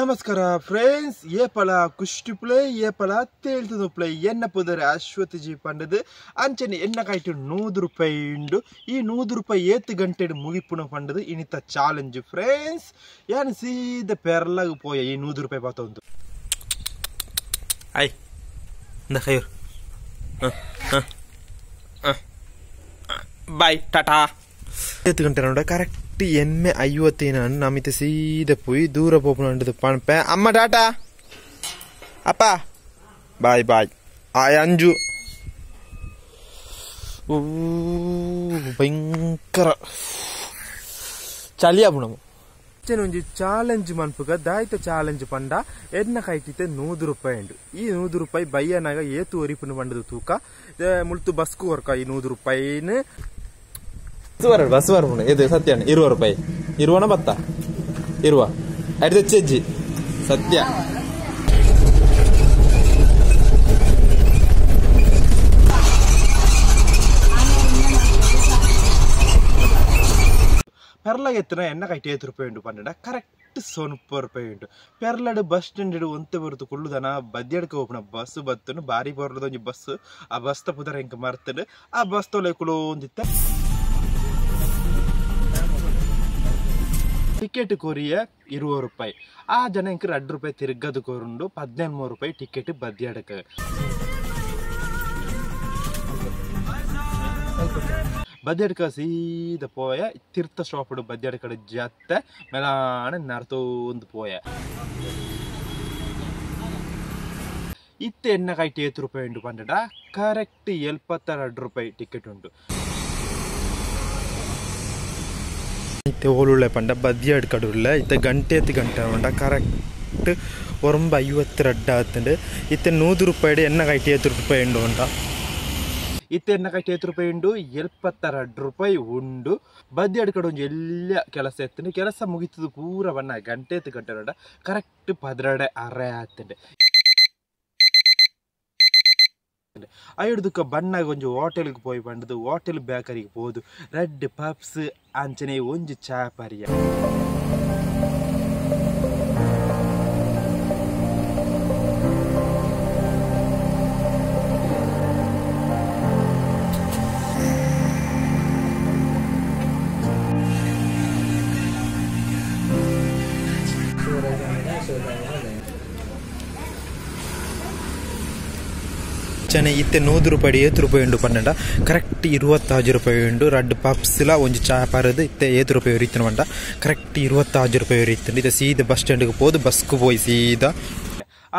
ನಮಸ್ಕಾರ ಫ್ರೆಂಡ್ಸ್, ಏಪಲ ಕುಷ್ಟಿಪ್ಲೆ ಏಪಲ ತೇಳ್ತುಪ್ಲೆ ಎನ್ನ ಪುದರೆ ಅಶ್ವತಿ ಜಿ ಪಂಡದು ಅಂಚನೆ ಎನ್ನ ಕಾಯ್ತು 100 ರೂಪಾಯಿ ಉಂಡು. ಈ 100 ರೂಪಾಯಿ ಏತು ಗಂಟೆ ಮುಗಿಪುಣ ಪಂಡದು ಇನಿತ ಚಾಲೆಂಜ್ ಫ್ರೆಂಡ್ಸ್. ಯಾನ್ ಸೀದ ಪೆರ್ಲಾಗ ಪೋಯ ಈ 100 ರೂಪಾಯಿ ಪಾತೊಂದು. ಆಯ್ ಇಂದ ಖೈರ್ ಬಾಯ್ ಟಾಟಾ. ಏತು ಗಂಟೆ ನೋಡ ಕರೆಕ್ಟ್ ಎಮ್ಮೆ 50 ನಮಿತ ಸೀದ ಪೋಯಿ ದೂರ ಪೋಪುನ ಪಣಪೆ. ಅಮ್ಮ ಟಾಟಾ, ಅಪ್ಪ ಬಾಯ್ ಬಾಯ್. ಆಯ್ ಅಂಜು ಭಯಂಕರ ಚಳಿ ಆಪುಣವು. ಒಂಜಿ ಚಾಲೆಂಜ್ ಮನ್ಪುಗ ದಾಯ್ತ ಚಾಲೆಂಜ್ ಪಂಡ ಎನ್ನ ಕೈಟಿತ್ತೆ 100 ರೂಪಾಯಿ ಉಂಡು. ಈ 100 ರೂಪಾಯಿ ಬಯ್ಯನಾಗ ಏತು ಒರಿಪುನ ಪಂಡದು ತೂಕ ಮುಳ್ತು ಬಸ್ಕು ಹೊರ್ಕ ಈ 100 ರೂಪಾಯಿನ ಬಸ್ ಬರ್ಪುಂಡು. ಇದು ಸತ್ಯ 20 ರೂಪಾಯಿ ಇರುವನ ಬತ್ತ ಇರುವ ಅಡ್ದ ಚೆಜ್ಜಿ ಸತ್ಯ. ಪೆರ್ಲಾಗ ಎತ್ತನ ಎನ್ನ ಕೈಟಿ 8 ರೂಪಾಯಿ ಉಂಡು ಪಂಡ ಕರೆಕ್ಟ್ 90 ರೂಪಾಯಿ ಉಂಟು. ಪೆರ್ಲಾಡು ಬಸ್ ಸ್ಟ್ಯಾಂಡ್ ಒಂತೆ ಬರುತ್ತು ಕುಳ್ಳುದನ ಬದ್ಯಡ್ಕ ಹೋಪುನ ಬಸ್ ಬತ್ತನು ಬಾರಿ ಬರಲದ ಒಂಜಿ ಬಸ್. ಆ ಬಸ್ ತಪ್ಪುದರ ಎಂಕ ಮರ್ತನು ಆ ಬಸ್ ತೊಲೆ ಕುಲೋಂದಿತ್ತ ಟಿಕೆಟ್ ಕೊರಿಯ 20 ರೂಪಾಯಿ. ಆ ಜನ ಇಂಕ 2 ರೂಪಾಯಿ ತಿರ್ಗದು ಕೊರುಂಡು 13 ರೂಪಾಯಿ ಟಿಕೆಟ್ ಬದ್ಯಡ್ಕ. ಬದ್ಯಡ್ಕ ಸೀದ ಪೋಯ ತೀರ್ಥ ಶಾಪಡು ಬದ್ಯಡ್ಕಡೆ ಜತ್ತೆ ಮೆಲಾಣ ನರ್ತೊಂದು ಪೋಯ. ಇತ್ತೆ ಎನ್ನ ಕೈಟಿ 8 ರೂಪಾಯಿ ಉಂಡು ಪಂಡ ಕರೆಕ್ಟ್ 72 ರೂಪಾಯಿ ಟಿಕೆಟ್ ಉಂಟು. ಇತ್ತೆ ಓಲುಳ್ಳೆ ಪಂಡ ಬದ್ಯಡ್ ಕಡುಳ್ಳೆ ಇತ್ತೆ ಗಂಟೆ ಎತ್ತು ಗಂಟೆ ಪಂಡ ಕರೆಕ್ಟ್ 9:52 ಆತುಂಡು. ಇತ್ತೆ 100 ರೂಪಾಯಿ ಎನ್ನ ಕೈಟಿ 8 ರೂಪಾಯಿ ಉಂಡು ಉಂಟ. ಇತ್ತೆ ಎನ್ನ ಕೈಟಿ 8 ರೂಪಾಯಿ ಉಂಡು 72 ರೂಪಾಯಿ ಉಂಡು. ಬದ್ಯಡ್ ಕಡೆ ಒಂಜಿ ಎಲ್ಲ ಕೆಲಸ ಎತ್ತುಂಡು. ಕೆಲಸ ಮುಗಿತದು ಪೂರ ಬಣ್ಣ ಗಂಟೆ ಎತ್ತು ಗಂಟೆ ಪಂಡ ಕರೆಕ್ಟ್ 12:30 ಆತುಂಡು. ಐಡ್ದುಕ್ಕ ಬಣ್ಣಾಗ ಒಂಜಿ ಹೋಟೆಲ್ಗೆ ಪೋಯಿ ಪಂಡದು ಹೋಟೆಲ್ ಬೇಕರಿಗೆ ಪೋದು ರೆಡ್ ಪಪ್ಸ್ ಅಂಚನೆ ಒಂಜಿ ಚಾಪರಿಯ. ಅಂಚನೆ ಇತ್ತೆ 100 ರೂಪಾಯಿ 8 ರೂಪಾಯಿ ಉಂಡು ಪಂಡ ಕರೆಕ್ಟ್ 25 ರೂಪಾಯಿ ಉಂಡು. ರಡ್ಡು ಪಪ್ಸ್ಲ ಒಂಜಿ ಚಾ ಪರದು ಇತ್ತೆ 8 ರೂಪಾಯಿ ಉರಿತನ ಪಂಡ ಕರೆಕ್ಟ್ 25 ರೂಪಾಯಿ ಉರಿತುಂಡು. ಇತ್ತೆ ಸೀದ ಬಸ್ ಸ್ಟ್ಯಾಂಡ್ಗೆ ಪೋದು ಬಸ್ಕು ಪೋಯಿ ಸೀದ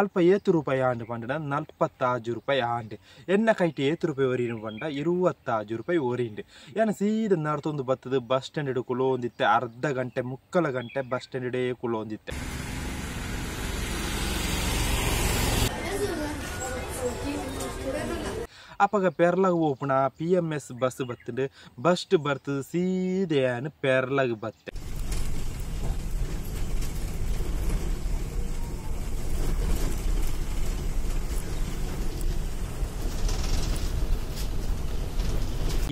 ಅಲ್ಪ 8 ರೂಪಾಯಿ ಆಂಡು ಪಂಡ 45 ರೂಪಾಯಿ ಆಂಡು. ಎನ್ನ ಕೈಟಿ 8 ರೂಪಾಯಿ ಒರಿನು ಪಂಡ 25 ರೂಪಾಯಿ ಒರಿಂಡು. ಯಾನ ಸೀದ ನರ್ತೊಂದು ಬತ್ತದು ಬಸ್ ಸ್ಟ್ಯಾಂಡ್ ಕುಲೋಂದಿತ್ತೆ ಅರ್ಧ ಗಂಟೆ ಮುಕ್ಕಲ ಗಂಟೆ ಬಸ್ ಸ್ಟ್ಯಾಂಡ್ ಕುಲೋಂದಿತ್ತೆ. ಅಪ್ಪಗ ಪೆರ್ಲಾಗ ಓಪುಣ PMS bus ಬತ್ತುಂಡು. Bus ಬರ್ತದೆ ಸೀದೆಯಾನು ಪೆರ್ಲಾಗ ಬತ್ತೆ.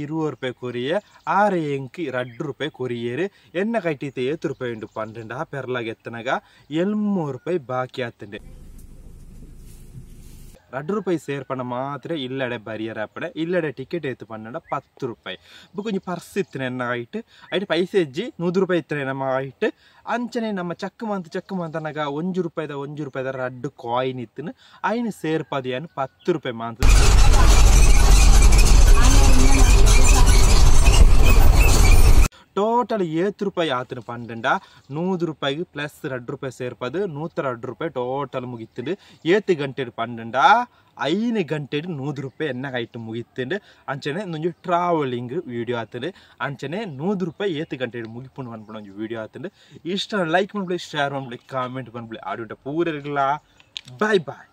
20 ರೂಪಾಯಿ ಕೊರಿಯ 6 ಎಂಕಿ 2 ರೂಪಾಯಿ ಕೊರಿಯರು. ಎನ್ನ ಕೈಟಿತ್ತೆ 8 ರೂಪಾಯಿ ಉಂಡು ಪಂಡ ಪೆರ್ಲಾಗ ಎತ್ತನಾಗ 80 ರೂಪಾಯಿ ಬಾಕಿ ಆತುಂಡು. 2 ರೂಪಾಯಿ ಸೇರ್ಪಣ ಮಾತ್ರ ಇಲ್ಲಡೆ ಬರಿಯರ್ ಆಪಡೆ ಇಲ್ಲಡೆ ಟಿಕೆಟ್ ಏತು ಪಂಡ 10 ರೂಪಾಯಿ. ಬುಕ್ಕ ಒಂಜಿ ಪರ್ಸ್ ಇತ್ತನೆ ಎನ್ನ ಐಟ್ ಐಟ್ ಪೈಸೆ ಎಜ್ಜಿ 100 ರೂಪಾಯಿ ಇತ್ತನೆ ನಮ್ಮ ಐಟ್. ಅಂಚನೆ ನಮ್ಮ ಚಕ್ಕು ಮಂತ್ ಚಕ್ಕು ಮಂತನಾಗ 1 ರೂಪಾಯಿದ 1 ರೂಪಾಯಿದ 2 ಕಾಯಿನ್ ಇತ್ತನು ಐನು ಸೇರ್ಪದಿಯಾನು 10 ರೂಪಾಯಿ ಮಾಂತ. ಟೋಟಲ್ 8 ರೂಪಾಯಿ ಆತನ ಪಂಡ 100 ರೂಪಾಯಿಗೆ ಪ್ಲಸ್ 2 ರೂಪಾಯಿ ಸೇರ್ಪದು 102 ರೂಪಾಯಿ ಟೋಟಲ್ ಮುಗಿತ್ತುಂಡು. 8 ಗಂಟೆ ಪಂಡ 5 ಗಂಟೆ 100 ರೂಪಾಯಿ ಎನ್ನ ಕೈಟ್ ಮುಗಿತ್ತುಂಡು. ಅಂಚನೆ ಒಂಜಿ ಟ್ರಾವೆಲಿಂಗ್ ವೀಡಿಯೋ ಆತುಂಡು. ಅಂಚನೆ 100 ರೂಪಾಯಿ 8 ಗಂಟೆ ಮುಗಿಪುಂಡು ಪನ್ಪುನ ಒಂಜಿ ವೀಡಿಯೋ ಆತುಂಡು. ಇಷ್ಟ ಲೈಕ್ ಮನ್ಪುಲೆ, ಶೇರ್ ಮನ್ಪುಲೆ, ಕಾಮೆಂಟ್ ಮನ್ಪುಲೆ. ಆಡುಂಟ ಪೂರೆರ್ಗ್ಲಾ ಬಾಯ್ ಬಾಯ್.